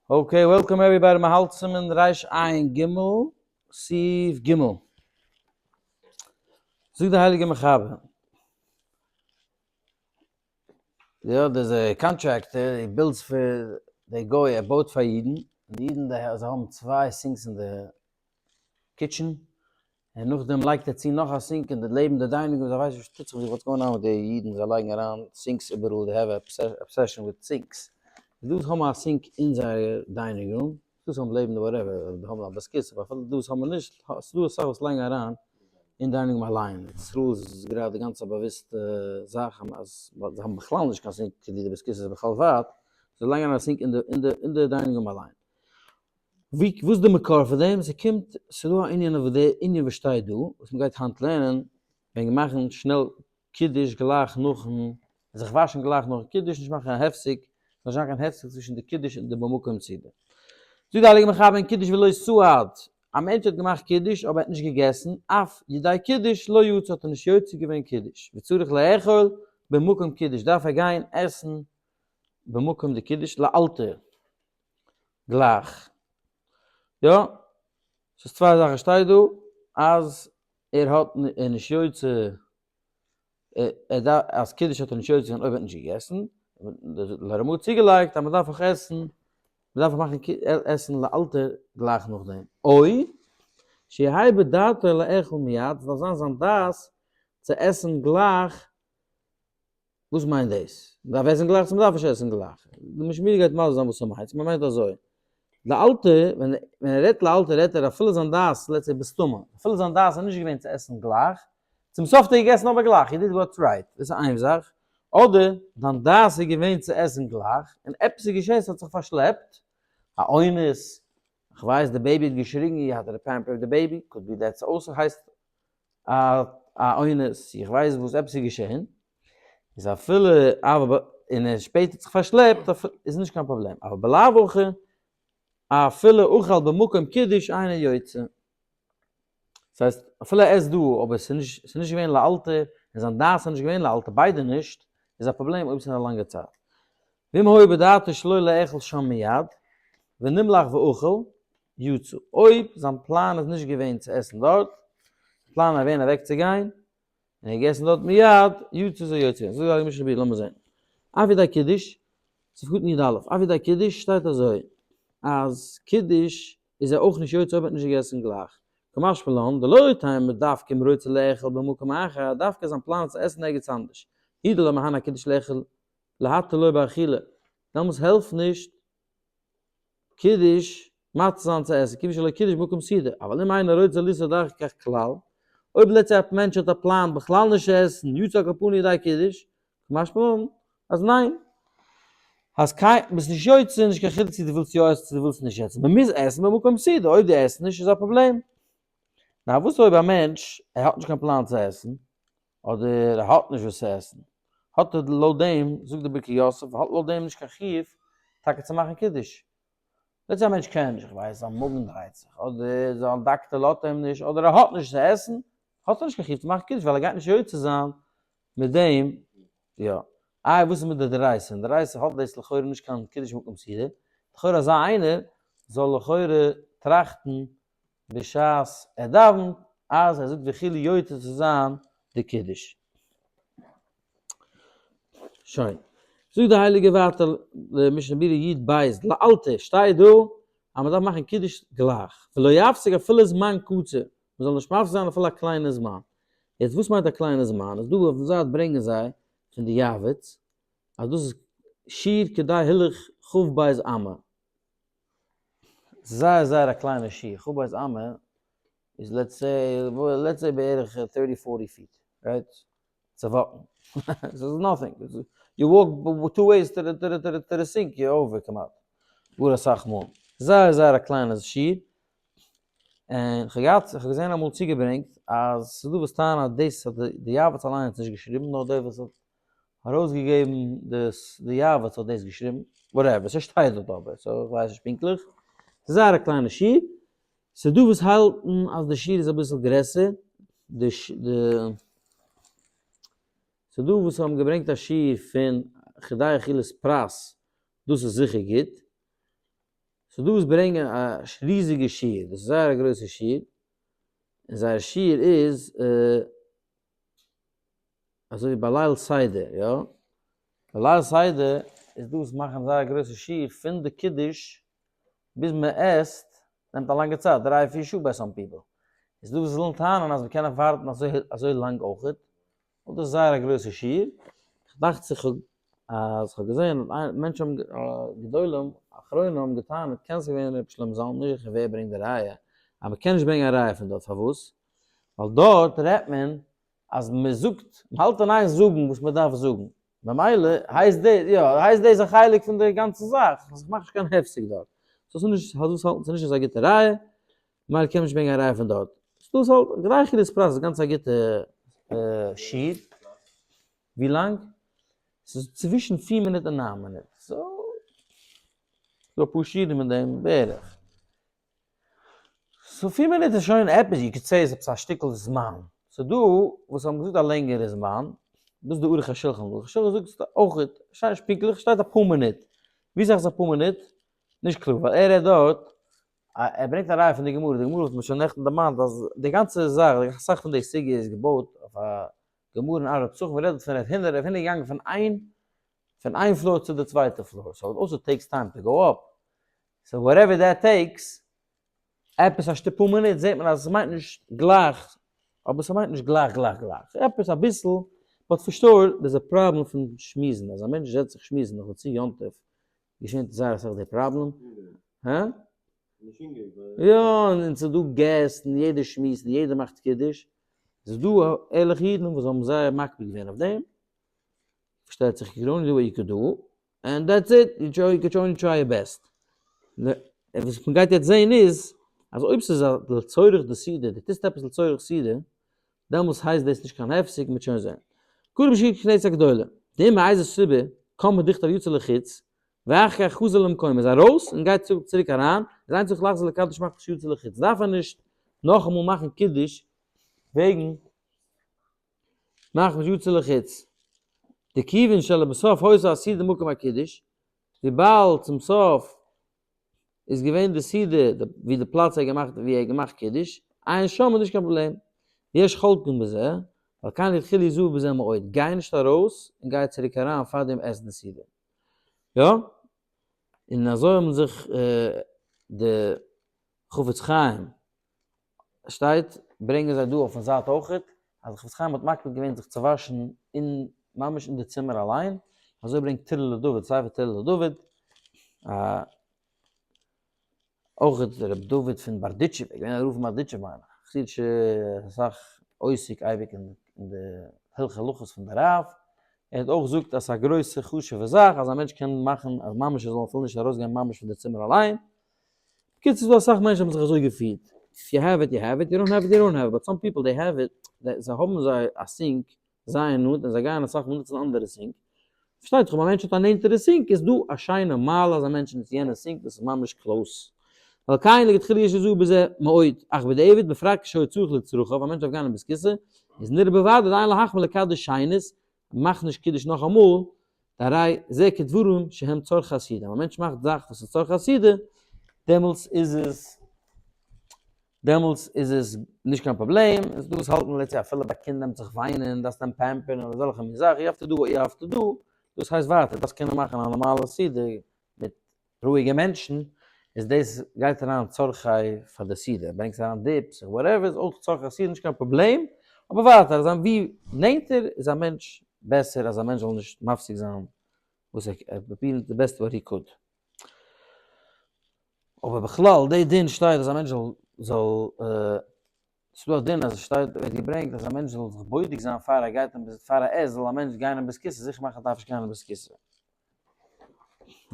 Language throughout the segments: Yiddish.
Okay, welcome everybody, מ'האלט צום ריש עין ג, סעיף ג. זאגט דער הייליגער מחבר, יא, דער איז א contractor, he builds פאר די גוי, ער בויט פאר אידן, און די אידן זיי האבן צוויי sinks אין די kitchen, און נאכדעם לייגט ער צו נאך א sink אין די לעבן די dining room, זיי ווייסן נישט וואס טוט זיך דא, what's going on מיט די אידן, זיי לייגן אריין sinks איבעראל, they have obsession with sinks, איז דא וואס האבן א sink אין זייער dining room, ס'דא וואס האבן לעבן די whatever, די האבן א בית הכסא, אבער אפילו דא וואס האבן נישט, ס'דא אסאך וואס לייגן אריין אין dining room אליין, ארץ ישראל איז גראדע גאנץ א באוויסטע זאך אז זיי האבן בכלל נישט קיין sink, די בית הכסא איז בכלל ווייט, זיי לייגן אריין א sink אין די dining room אליין. ווי וואס איז די מקור פון דעם? ס'קומט, ס'איז דא א ענין אויף די ענין וואס שטייט דא, וואס מ'גייט היינט לערנען, וועגן מאכן שנעל קידוש גלייך נאכן, זיך וואשן גלייך נאכן קידוש, נישט מאכן א הפסק, ס'זאל נישט זיין קיין הפסק צווישן די קידוש און די במקום סעודה. זאגט די הייליגע מחבר אין קידוש ולא סעד, א מענטש האט געמאכט קידוש אבער ער האט נישט געגעסן, אף ידי קידוש לא יצא האט ער נישט יוצא געווען קידוש, וצריך לאכול במקום קידוש דארף ער גיין עסן במקום די קידוש לאלתר. גלייך. יא, ס'איז צוויי זאכן שטייט דא, אז ער האט ער נישט יוצא, ער דארף אז קידוש האט ער נישט יוצא געווען אויב ער האט נישט געגעסן, לרמא האט צוגעלייגט אז מ'דארף אויך עסן, מ'דארף אויך מאכן עסן לאלתר גלייך נאכדעם. אוי, שיהא בדעתו לאכול מיד, ס'דארף זיין זיין דעת צו עסן גלייך וואס מיינט דאס? מ'דארף עסן גלייך צו מ'דארף נישט עסן גלייך? די משמי' גייט מסביר זיין וואס ס'מיינט, מ'מיינט אזוי, לאלתר, ווען ער רעדט לאלתר רעדט ער אפילו זיין דעת, let's say בסתמא, אפילו זיין דעת איז נישט געווען צו עסן גלייך, צום סוף האט ער געגעסן אבער גלייך, he did what's right, דאס איז איין זאך, אדער זיין דעת איז געווען צו עסן גלייך, און עפעס איז געשען ס'האט זיך פארשלעפט, א אונס, כ'ווייס די baby האט געשריגן, he had to pamper the baby, could be that's also הייסט א אונס, איך ווייס וואס עפעס איז געשען, איז אפילו אבער און ער שפעטער האט זיך פארשלעפט איז נישט קיין פראבלעם, אבער בלאו הכי אפילו אכל במקום קידוש אינו יוצא, דאס הייסט אפילו ער עסט דא אבער עס איז נישט עס איז נישט געווען לאלתר און זיין דעת איז נישט געווען לאלתר ביידע נישט, איז א פראבלעם אויב עס איז א לאנגע צייט. ואם היה בדעתו שלא לאכול שם מיד, ונמלך ואכל, יצא. אויב זיין פלאן איז נישט געווען צו עסן דארט, זיין פלאן איז געווען אוועק צו גיין, און ער האט געגעסן דארט מיד, יצא איז ער יוצא געווען. זאגט די הייליגע משנה ברורה, לאמיר זען. אף ידי קידוש, סעיף קטן י א, אף ידי קידוש שטייט אזוי, אז קידוש איז ער אויך נישט יוצא אויב ער האט נישט געגעסן גלייך. קא משמע לן, דלא תימא דווקא אם רוצה לאכול במקום אחר, דווקא זיין פלאן איז צו עסן ערגעץ אנדערש. הוא דלא מהני קידוש לאכול להתיר לו באכילה, דעמאלטס העלפט נישט קידוש מתיר זיין צו עסן, כיוון שלא קידש במקום סעודה, אבל אם אינו רוצה לסעוד אחר כך כלל, אויב let's say א מענטש האט א פלאן בכלל נישט צו עסן, יצא על כל פנים ידי קידוש, קא משמע לן אז ניין, אז קיין, ביסט נישט יוצא, נישט קיין חילוק צו דו ווילסט יא עסן צו דו ווילסט נישט עסן, מען מוז עסן במקום סעודה, אויב דו עסט נישט איז א פראבלעם. נאר וואס אויב א מענטש ער האט נישט קיין פלאן צו עסן, אדער ער האט נישט וואס צו עסן, האט ער לויט דעם, זאגט דער ברכי יוסף, האט לויט דעם נישט קיין חיוב טאקע צו מאכן קידוש. let's say א מענטש קען נישט, איך ווייס, זיין מאגן דרייט זיך, אדער זיין דאקטער לאזט אים נישט, אדער ער האט נישט צו עסן, האט ער נישט קיין חיוב צו מאכן קידוש, ווייל ער גייט נישט יוצא זיין מיט דעם, יא. איי וואס איז מיט די דאורייתא? אין דאורייתא האט דאס לכאורה נישט קיין קידוש מקום סעודה, לכאורה אזא איינער זאל לכאורה טראכטן בשעת ער דאווענט אז ער זאגט וכו' יוצא צו זיין די קידוש. שוין. זאגט די הייליגע ווייטער די משנה ברורה י ב לאלתר שטייט דא אז מען דארף מאכן קידוש גלייך ולא יפסיק אפילו זמן קצר, מען זאל נישט מפסיק זיין אפילו א קליינע זמן. יעצט וואס מיינט א קליינע זמן? איז דא אויפן זייט ברענגען זיי פון די יעבץ אז דאס איז שיעור כדי הילוך כ ב אמה. זייער זייער א קליינע שיעור, כ ב אמה איז let's say, let's say בערך thirty forty feet, right? צו walk ן. ס'איז nothing. You walk two ways to the sink, you're over כמעט. גאר אסאך מאל. זייער זייער א קליינע שיעור. און כ'האב געהאט, כ'האב געזען אמאל צוגעברענגט אז ס'איז דא וואס טענה'ן אז דאס האט די יעבץ אליינס נישט געשריבן, נאר דער וואס האט ארויסגעגעבן די יעבץ האט דאס געשריבן, whatever, ס'שטייט דארט אבער, so כ'ווייס נישט פונקטליך. ס'איז זייער א קליינע שיעור. ס'איז דא וואס האלטן אז די שיעור איז אביסל גרעסער, די ס'איז דא וואס האבן געברענגט א שיעור פון כדי אכילת פרס, דאס איז זיכער גוט. ס'דא וואס ברענגען א ריזיגע שיעור, דאס איז זייער א גרויסע שיעור, און זייער שיעור איז אזוי ווי ביי ליל סדר, יא? ביי ליל סדר איז דא וואס מאכן זייער א גרויסע שיעור פון די קידוש ביז מען עסט, נעמט א לאנגע צייט, דריי פיר שעה ביי some people. איז דא וואס ווילן טענה'ן אז מען קען נאך ווארטן אזוי אזוי לאנג אויכעט, אבער דאס איז זייער א גרויסע שיעור. דאכט זיך אז כ'האב געזען אז מענטשן האבן גדולים אחרונים האבן געטענה'ט, קען זיך געווען ר' שלמה זלמן, נישט זיכער ווער ברענגט די ראיה, אז מען קען נישט ברענגען א ראיה פון דארט, פארוואס? ווייל דארט רעדט מען אז מען זאגט, מען האלט אין איין זאגן וואס מען דארף זאגן, ממילא הייסט דאס, יא, הייסט דאס א חלק פון די גאנצע זאך, איך מאך נישט קיין הפסק דארט. so ס'איז נישט, האט דאס האלטן ס'איז נישט אזא גוטע ראיה, ממילא קען מען נישט ברענגען א ראיה פון דארט. ס'איז דאס האלט, גלייך איז דאס פרס איז גאנץ א גוטע שיעור. ווי לאנג? ס'איז צווישן פיר מינוט און ניין מינוט. so, ס'דא אפאר שיעורים אין דעם בערך. so פיר מינוט איז שוין עפעס, you could say איז עפעס א שטיקל זמן. ס'דא וואס האבן געזאגט א לענגערע זמן, דאס איז די ערוך השולחן, די ערוך השולחן זאגט אויך, שטייט נישט פונקטליך, שטייט אפאר מינוט. ווי סאך איז אפאר מינוט? נישט קלאר, ווייל ער רעדט דארט, ער ברענגט א ראיה פון די גמרא, די גמרא האט מען שוין נעכטן דערמאנט אז די גאנצע זאך, אסאך פון די סוגיא איז געבויט אויף א גמרא אין ערבי פסחים, מ'רעדט דארט פון ר' הונא, ר' הונא איז געגאנגען פון איין פון איין floor צו די צווייטע floor, so it also takes time to go up, so whatever that takes, עפעס א שטופ פאר מינוט זעט מען אז עס מיינט נישט גלייך, אבער ס'מיינט נישט גלייך גלייך גלייך, עפעס אביסל, but for sure דאס איז א פראבלעם פון שמועסן, אז א מענטש זעצט זיך שמועסן נאך דערצו יום טוב, געשענט זייער אסאך די פראבלעם, הא? יא, און ס'איז דא געסט און יעדער שמועסט און יעדער מאכט קידוש, ס'איז דא ערליכע אידן וואס האבן זייער מקפיד געווען אויף דעם, פארשטייט זיך you can only do what you could do, and that's it, you could only try your best. וואס מען גייט יעצט זעהן איז, אז אויב ס'איז א לצורך די סעודה, דו טוסט עפעס לצורך סעודה, דעמאלס הייסט דאס נישט קיין הפסק, מ'וועט שוין זעהן. קרוב בשיר כנסת הגדולה, דאם מאיזה סיבה קם מדוכתא ויצא לחוץ, ואחר כך חזר למקומו, איז ארויס און גייט צוריק אריין, איז אין צריך לחזור לקדש מחמת שיצא לחוץ, דארף ער נישט נאכאמאל מאכן קידוש וועגן מחמת שיצא לחוץ. דכיוון שלבסוף היתה הסעודה מקום הקידוש, וויבאלד צום סוף איז געווען די סעודה ווי די פלאץ ער געמאכט ווי ער האט געמאכט קידוש, עיין שם איז נישט קיין פראבלעם, יש חולקין בזה, ועל כן לכתחילה יזהר בזה מאוד, גיי נישט ארויס און גיי צוריק אריין פאר דעם עסן די סעודה. יא? און אזוי האבן זיך די חפץ חיים שטייט, ברענגען זיי דא אויפן זייט אויכעט, אז די חפץ חיים האט מקפיד געווען זיך צו וואשן אין ממש אין די צימער אליין, אזוי ברענגט תהילה לדוד, ספר תהילה לדוד, אויכעט ר' דוד פון בארדיטשוב, ער איז געווען א רב פון בארדיטשוב מיין איך, חסידישע אסאך עוסק אייביג אין די הלכי הלכות פון די רב, ער האט אויך געזאגט אז ס'איז א גרויסע חשוב'ע זאך אז א מענטש קען מאכן אז ממש ער זאל אפילו נישט ארויסגיין ממש פון די צימער אליין, בקיצור ס'איז דא אסאך מענטשן האבן זיך אזוי געפירט, if you have it you have it, you don't have it you don't have it, but some people they have it, זיי האבן זיי א sink זייער נאנט און זיי גייען אסאך מאל נוצן אנדערע sink, פארשטייט זיך אויב א מענטש האט א נענטערע sink איז דא א שיינע מעלה אז א מענטש נוצט יענע sink וואס איז ממש close. ועל כן לכתחילה יש ליזהר בזה מאוד, אך בדיעבד בפרט כשהוא צריך לצרכיו, א מענטש דארף גיין אין בית כסא, איז נראה בוודאי דאין להחמיר לקדש שנית, מאך נישט קידוש נאכאמאל, דהרי זה כדברים שהם צרכי הסעודה, ווען א מענטש מאכט זאך וואס איז צרכי הסעודה, דעמאלטס איז עס דעמאלטס איז עס נישט קיין פראבלעם, און ס'דא וואס האלטן let's say אפילו ביי קינד נעמט זיך וויינען, דארפסט אים פעמפערן אדער אזעלכע מין זאכן, you have to do what you have to do, דאס הייסט ווייטער, דארפסט קענען מאכן א נארמאלע סעודה מיט רואיגע מענטשן, איז דאס גייט אריין צרכי פאר די סעודה, ברענגסט אריין dips און whatever איז אויך צרכי סעודה נישט קיין פראבלעם, אבער ווייטער אז ווי נענטער איז א מענטש בעסער אז א מענטש זאל נישט מפסיק זיין וואס ער פרובירן די בעסטע what he could. אבער בכלל די דין שטייט אז א מענטש זאל זאל ס'דא א דין אז עס שטייט ווערט געברענגט אז א מענטש זאל זיך בודק זיין פאר ער גייט אין בית פאר ער עסט זאל א מענטש גיין אין בית כסא זיכער מאכן ער דארף נישט גיין אין בית כסא.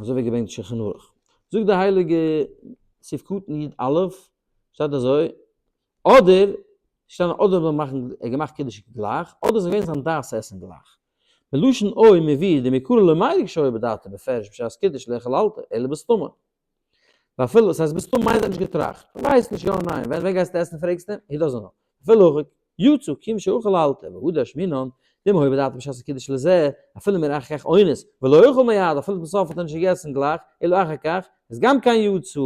אזוי ווערט געברענגט אין שולחן ערוך. זאגט די הייליגע סעיף קטן י א, שטייט אזוי, אדער שטייט אדער זאל מאכן ער האט געמאכט קידוש גלייך, אדער איז געווען זיין דעת צו עסן גלייך. מלשון אוי מביא דמעיקרא לא מיירי כשהיה בדעתו בפירוש בשעת קידוש לאכול לאלתר, אלא בסתמא. ואפילו, ס'הייסט בסתם מיינט ער האט נישט געטראכט, ווייסט נישט יא ניין, ווען ווען גייסטו עסן פרעגסטו אים, he doesn't know. אפילו הכי, יצא, כיון שאכל לאלתר, והא דאשמעינן, דאם היה בדעתו בשעת הקידוש לזה, אפילו אם אחר כך אונס, ולא אכל מיד, אפילו בסוף האט ער נישט געגעסן גלייך, אלא אחר כך, איז גם כן יצא,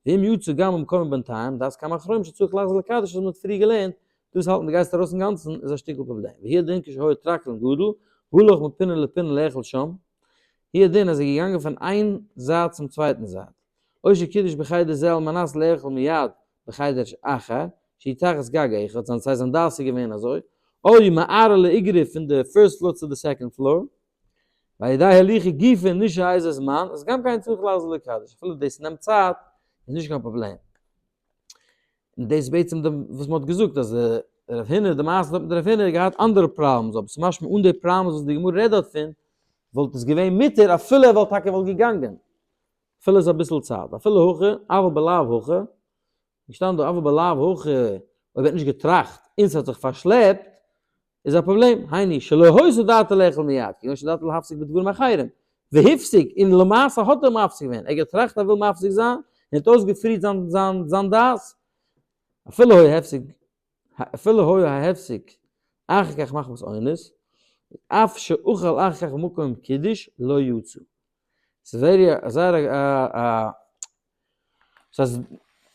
ואם יצא גם במקום בינתיים, דעת כמה אחרונים שצריך לחזור לקדש וואס מען האט פריער געלערנט, דאס האלטן די גייסט ארויס אינגאנצן איז א שטיקל פראבלעם. והוא הדין כשהיה טרקלין גדול, הלך מפינה לפינה לאכול שם, הוא הדין אז ער איז געגאנגען פון איין זייט צום צווייטן זייט. או שקידש בחדר זה על מנת לאכול מיד בחדר אחר, שהיא תחת גג אחד, זיין ס'הייסט זיין דעת איז געווען אזוי, או מערה לאיגרא פון די first floor צו די second floor, ועל ידי הליכה גופא נשהה איזה זמן, איז גם כן צריך לחזור לקדש, אפילו דאס נעמט צייט, איז נישט קיין פראבלעם. און דאס איז בעצם די וואס מ'האט געזאגט אז רב הונא, די מעשה דארט מיט רב הונא האט געהאט אנדערע problems, אבער ס'איז משמע אן די problems וואס די גמרא רעדט דארט פון, וואלט עס געווען מותר אפילו ער וואלט טאקע וואלט געגאנגען. אפילו איז אביסל צייט, אפילו הכי, אבל בלאו הכי, געשטאנען דא אבל בלאו הכי, אויב ער האט נישט געטראכט און ס'האט זיך פארשלעפט, איז א פראבלעם, היינו שלא היתה דעתו לאכול מיד, כגון שדעתו להפסיק בדברים אחרים, והפסיק, און למעשה האט ער מפסיק געווען, ער האט געטראכט ער וויל מפסיק זיין, און האט אויסגעפירט זיין זיין זיין דעת, אפילו היה הפסק, אפילו היה ההפסק אחר כך מחמת אונס, אף שאכל אחר כך במקום קידוש לא יצא. ס'איז very זייער א ס'איז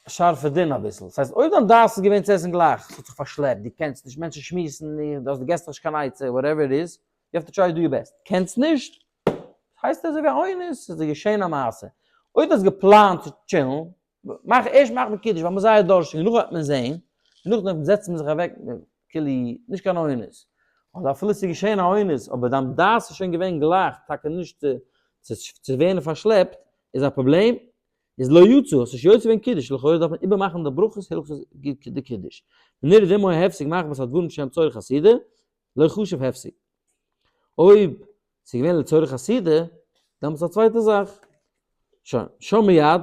שארפע דין אביסל. ס'הייסט אויב דיין דעת איז געווען צו עסן גלייך, ס'האט זיך פארשלעפט, דו קענסט נישט, מענטשן שמועסן, דו האסט דו געסט נישט קיין עצה, whatever it is, you have to try to do your best. קענסט נישט? הייסט אזוי ווי א אונס, ס'איז געשען א מעשה. אויב דו האסט געפלאנט צו טשילן, מאך ערשט מאכט מען קידוש ווייל מ'איז זייער דארשטיג און נאכדעם וועט מען זעהן, און נאכדעם זעצט מען זיך אוועק כאילו נישט קיין אונס, אדער אפילו ס'איז געשעהן א אונס אבער דיין דעת איז שוין געווען גלייך טאקע נישט צו צו ווערן פארשלעפט איז א פראבלעם, איז לא יצא, האסט נישט יוצא געווען קידוש, לכאורה דארף מען איבערמאכן די ברכות הלכות די קידוש. ונראה דאם היה הפסק מחמת הדברים שהם צורך הסעודה, לא חשוב הפסק. אויב ס'איז געווען לצורך הסעודה, דעמאלטס איז א צווייטע זאך. שוין, שם מיד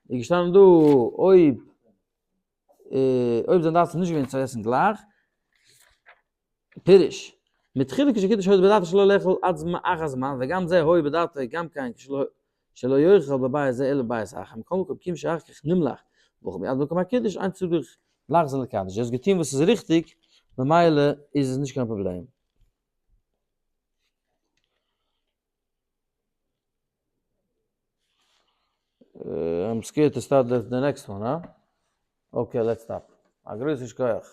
איז געשטאנען דא אויב אויב זיין דעת איז נישט געווען צו עסן גלייך, פירוש, מתחילה כשקידש היה בדעתו שלא לאכול עד אחר זמן, וגם זה היה בדעתו גם כן כשלא שלא יאכל בבית זה אלא בבית אחר, מכל מקום כיון שאחר כך נמלך ואכל מיד במקום הקידוש אין צריך לחזור לקדש, דו האסט געטון וואס איז ריכטיג, ממילא איז עס נישט קיין פראבלעם. I'm scared to start the next one, huh? Okay, let's stop. א גרויסן שכוח.